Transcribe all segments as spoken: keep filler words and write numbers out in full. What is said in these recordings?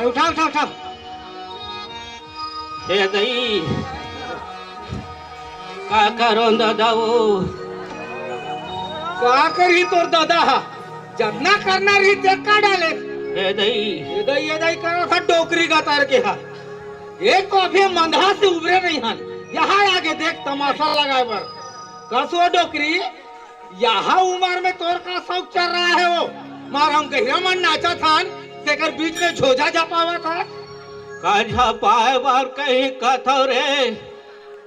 उठा, उठा, उठा। हे दई, का करों दादा वो? का करही तोर दादा हा? जतना करना रही, ते कर डाले। हे दई। हे दई, हे दई करो था डोकरी गतर के हा। एक तो अभी मंदहा से उबरे नहीं हन, यहाँ आगे देख तमाशा लगाए बर। कस वो डोकरी, यहाँ उमर में तोर का शौक चल रहा है वो? मार हम गहिरा मन नाचत हन, तेकर बीच में झोझा झपावत हस। का झपाए बर कहीं कथव रे?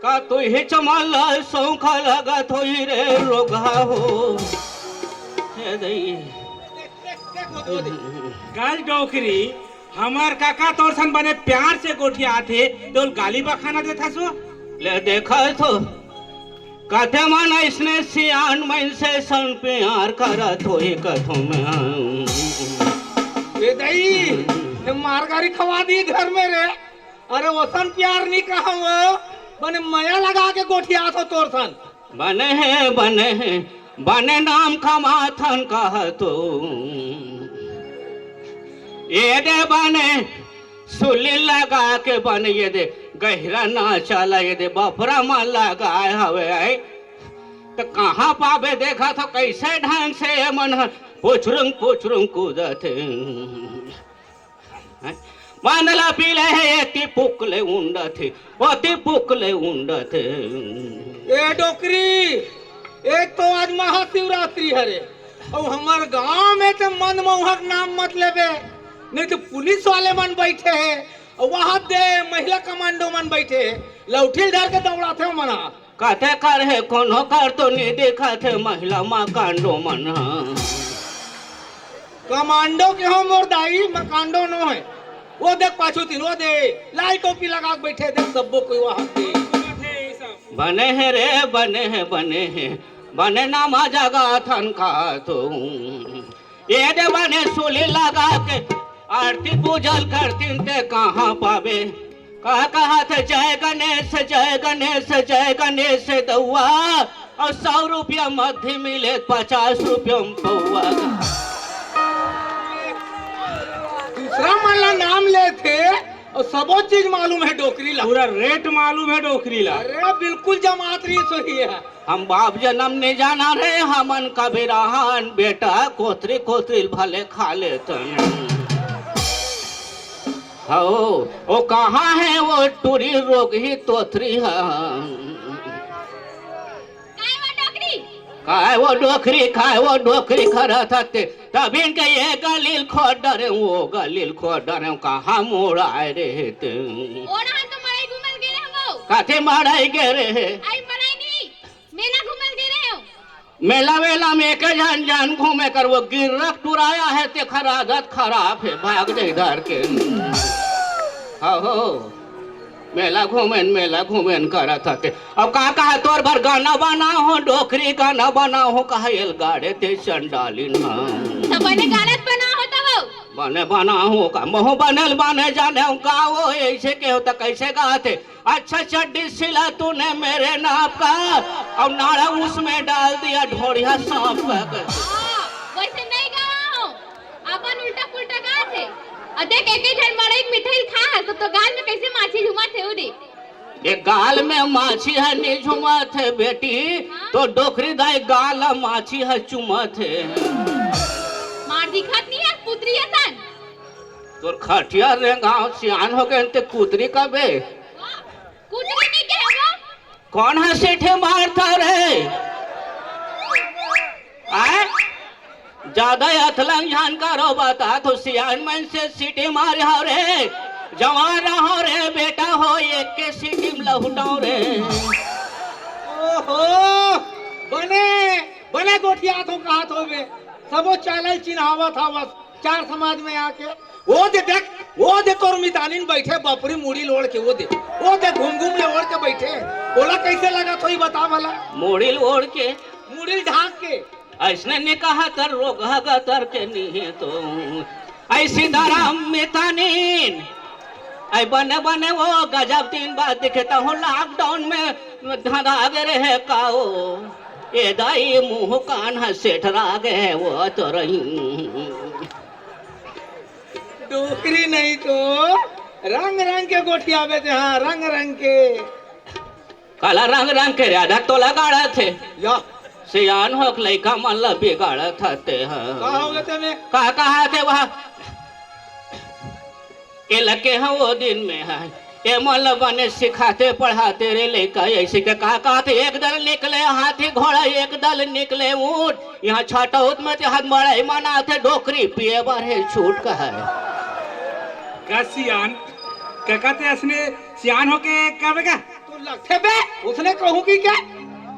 का तुहिच मन ला सौंखा लगत होही रे रोगहा हो? हे दई। देख, देख, देख, वो, वो देख। गल डोकरी, हमर कका तोर सन बने प्यार से गोठियाथे, तोल गाली बखाना देथस वो? ले देखा तो, कथे मन अइसने सियान मइनसे सन प्यार करत होही कथों मैं। ए दई, ये मार गारी खवा दी घर में रे। अरे ओसन प्यार नहीं कहा वो, बने मया लगा के गोठियाथों तोर सन। बने हे, बने हे, बने नाम कमाथन कहतो। ये दे बने सुली लगा के बने, ये दे गहिरा नाचा ला, ये दे बफरा मन लगाए हवे, आए। त कहाँ पाबे, देखा तो कैसे ढंग से ये मन ह पुचरुंग पुचरुंग कूदत हे। हैं? बांधला पीले हे, एती पुकले उंडत हे, ओती पुकले उंडत हे। ए डोकरी, एक तो आज महाशिवरात्रि हरे, अउ हमर गांव में ते मन मौहक नाम मत लेबे, नहीं तो पुलिस वाले मन बैठे हे, अउ वहां दे महिला कमांडो मन बैठे हे, लौठी ल धर के दौड़ाथे मन ह। कथे कर हे कोनो कर तो नी दिखत हे महिला मकांडो मन ह। कमांडो के हो मोर दाई, मकांडो नो हे। वो देख पाछू तीर, वो दे लाल टोपी लगा के बैठे, देख सब्बो कोई वहां दे। बने हे रे, बने हे, बने हे, बने नामा जगा थन का तू। ये दे बने सुली लगा के आरती पूजल करतीन ते कहाँ पाबे? का कहत हे, "जय गणेश, जय गणेश, जय गणेश दउआ, अउ सौ रुपया मध्य मिले, पचास रुपया म पौआ।" दूसरा मन ला नाम लेथे अउ सबो चीज मालूम हे डोकरी ला। पूरा रेट मालूम हे डोकरी ला। अरे बिल्कुल जमात रही सही है। हम बाप जनम नहीं जाना रे, हमन कभी रहन बेटा, कोतरी कोतरी भले खा लेतन। हौ, वो कहाँ हे वो टूरी रोगही तोतरी ह? काय वो डोकरी? काय वो डोकरी, काय वो डोकरी करत हते? तबिन के ये गलील खोर डरे, वो गलील खोर डरे, कहाँ मोड़ आए रहे ते? ओड़ा तो मड़ई घूमल गे रहे वो। काथे मड़ई गे रहे? आई मड़ई नहीं, मेला घूमल गे रहे हो। मेला वेला में एक झन झन घूमे कर, वो गिर्रक टुराया है, तेखर आदत खराब है, भाग दे इधर के। हो, हो, मेला घूमेन, मेला घूमेन करत हते। अब का कहा तोर बर गाना बना हो, डोकरी गाना बना हो, कहा एल गाड़े ते चंडालिन हम। तो बने गाना बना हो तब। बने बना हो का, मोह बनल बने जाने हो का, वो ऐसे के होता, कैसे गाते? अच्छा चड्डी सिला तूने मेरे नाप का, और नाड़ा उसमें डाल दिया ढोड़िया सांप का। हाँ, वैसे नहीं गावा हो, अपन उल्टा पुल्टा गात हे। अ देख, एक एक झन मड़ई मिठाई खा हस, तो, तो गाल में कैसे माछी झुमत हे, वो दे। ये गाल में माछी ह नहीं झुमत हे बेटी, हाँ? तो डोकरी दाई गाल माछी ह चुमत हे। मार दिखत नहीं हे, पुतरी असन। तोर खटिया रे गांव सियान हो गए ते कुतरी कबे। कुतरी नहीं कहे वो। कौन ह सीटी मारता रे? आए? ज्यादा अथलंग जानकार हो बता तो सियान मन से सीटी मारे हो रे। जवान रहो रे बेटा हो, एक के सीटी में लहुटाओ रे। ओहो, बने, बने गोठियाथों कहाथों बे। सबो चालल चिन्हावत हवस। चार समाज में आके, वो दे देख, वो दे तोर मितानिन बैठे बपरी मुड़ी ल ओढ़ के, वो दे, वो दे घूम घूम ले ओढ़ के बैठे। ओला कैसे लगत होही बता भला? मुड़ी ल ओढ़ के? मुड़ी ल ढांक के। ऐसने नहीं कहा तर रोग हगा तर के नहीं तो। ऐसी दराम मितानिन। ऐ बने बने वो गजब दिन बाद दिखे तो हूँ lockdown में धरा गे रहे का वो। ए दाई मुंह कान ह सेठ रागे वो तो रही। डोकरी नहीं तो रंग रंग के गोठियाबे ते, हाँ, रंग रंग के। काला रंग रंग के राधा तोला गाड़ा थे। या। सियान होके लइका मन ला बिगाड़ा था ते, हाँ। का हो गए ते में? का कहा थे वहाँ? ए लगे हैं वो दिन में है, ए मन ला बने सिखाते पढ़ाते रे लइका, ऐसे के का कहा थे, एक दल निकले हाथी घोड़ा, एक दल निकले ऊँट, यहाँ छठौत में ते हाथ मड़ई मनाथे, डोकरी पिए बर हे छूट कहय। का सियान, कका ते असने सियान होके करबे का? तू लगथे बे, उसने कहूँ कि क्या?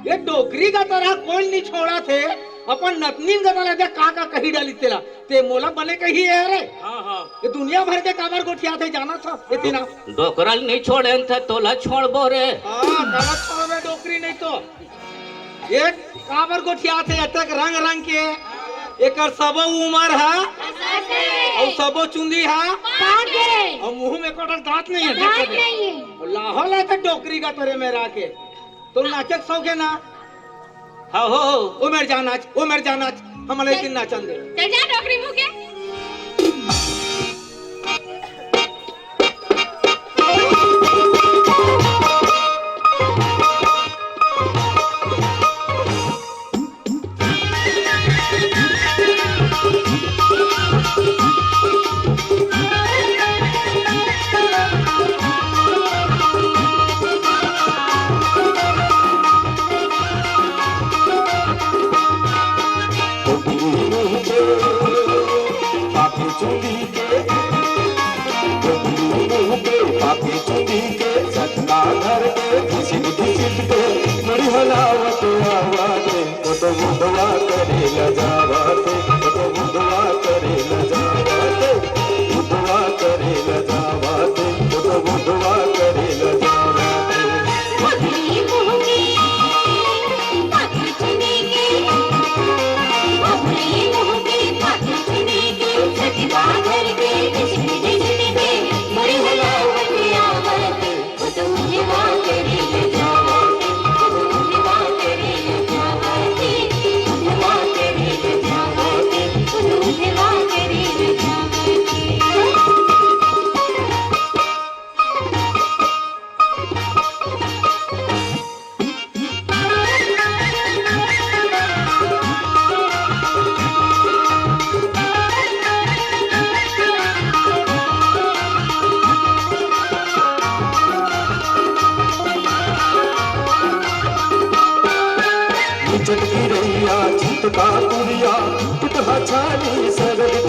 ये डोकरी का तरह कोई नहीं छोड़ा थे, अपन नतनीन का तरह देख का का कही डाली तेला, ते मोला बने कही है रे। हाँ, हाँ। ये दुनिया भर के काबर गोठियाथे जाना था, ये तीना। डोकरल नहीं छोड़े थे, तोला छोड़बो रे। हाँ, गलत छोड़बे डोकरी नहीं तो। ये काबर गोठियाथे अतक रंग रंग के? एकर सबो उमर हा अउ सबो चुंदी हा पाके। अउ मुंह में कोटल दांत नहीं है, दांत देखो दे। नहीं है। अउ लाहौल है तो डोकरी का तोरे में राखे। तो नाचक शौक है ना? हाँ हो। ओ मेर जा नाच, ओ मेर जा नाच, हम ले दिन नाचन दे। चल जा डोकरी मुंह के। पापी चुंदी के, पापी चुंदी के, सटका धर के, घिसिट घिसिट के, मुड़ी हलावत आवत, ओ तो बुधवा करे ल जावत, ओ तो बुधवा करे ल जावत, बुधवा करे ल जावत, ओ तो बुधवा करे ल जावत। चटकी रैया, चित का पुरिया, टुटहा छानी, सरग